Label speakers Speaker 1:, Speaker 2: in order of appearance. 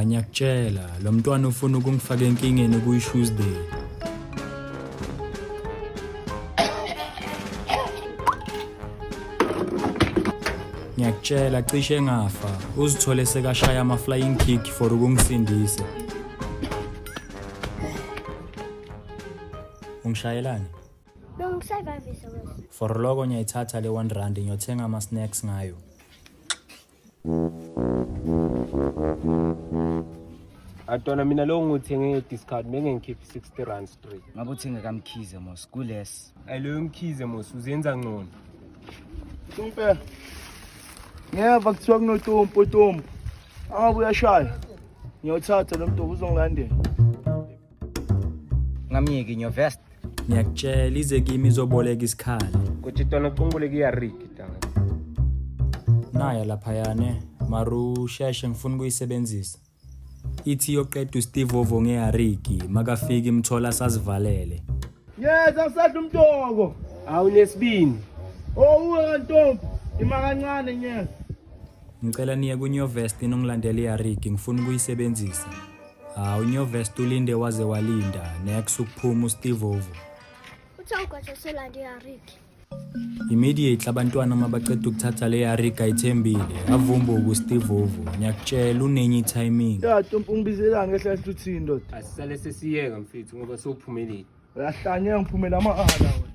Speaker 1: Ha ngiyakutshela lo mntwana ufuna ukungifaka enkingeni kuyi-Tuesday. Ngiyakutshela cishe ngafa uzithole sekashaya ama-flying kick for ukungisindisa. Ungishayelani?
Speaker 2: Bengikusavavisa wena.
Speaker 1: For loko ngiyayithatha le 1 rand ngiyothenga ama-snacks ngayo.
Speaker 3: Atona mina lo ngithenge nge-discount benge ngikhiphe 60 rand straight.
Speaker 4: Ngabe uthenge kaMkhize mos kules.
Speaker 3: Ayi loyo Mkhize mos uzenza ngcono.
Speaker 5: Tumpe. Ngeva kuthiwa kunotompo tompo. Angabe uyashaya. Ngiyothatha lo mntu uzongilandela.
Speaker 4: Ngamyeki nyovest.
Speaker 1: Ngiyakutshela ize kimi izoboleka isikhali.
Speaker 3: Kuthi tona qongoleke iyarigi tanga.
Speaker 1: Naya laphayane maru sheshe ngifuna ukuyisebenzisa. Ithi yoqeda uSteve Ovo ngeyarigi makafika imthola sazivalele.
Speaker 5: Yes, angisadla umtoko.
Speaker 3: Awunesibindi.
Speaker 5: Oh, uwe kantombi. Ima kancane nyeza.
Speaker 1: Ngicela niye kuNyovest nongilandela iyarigi ngifuna ukuyisebenzisa. Hawu uNyovest ulinde waze walinda next ukuphuma uSteve Ovo.
Speaker 2: Uthe ugwaja solande yariki.
Speaker 1: Immediately abantwana uma baqeda ukuthatha le yarigi ayithembile avumbuka uSteve Ovo. Ngiyakutshela unenye i-timing.
Speaker 5: Ya Tompo ungibizelani kahle kahle uthini ndoda?
Speaker 3: Asisale sesiyeka mfethu ngoba sowuphumelile.
Speaker 5: Uyahlanya ngiphumela ama-ala wena.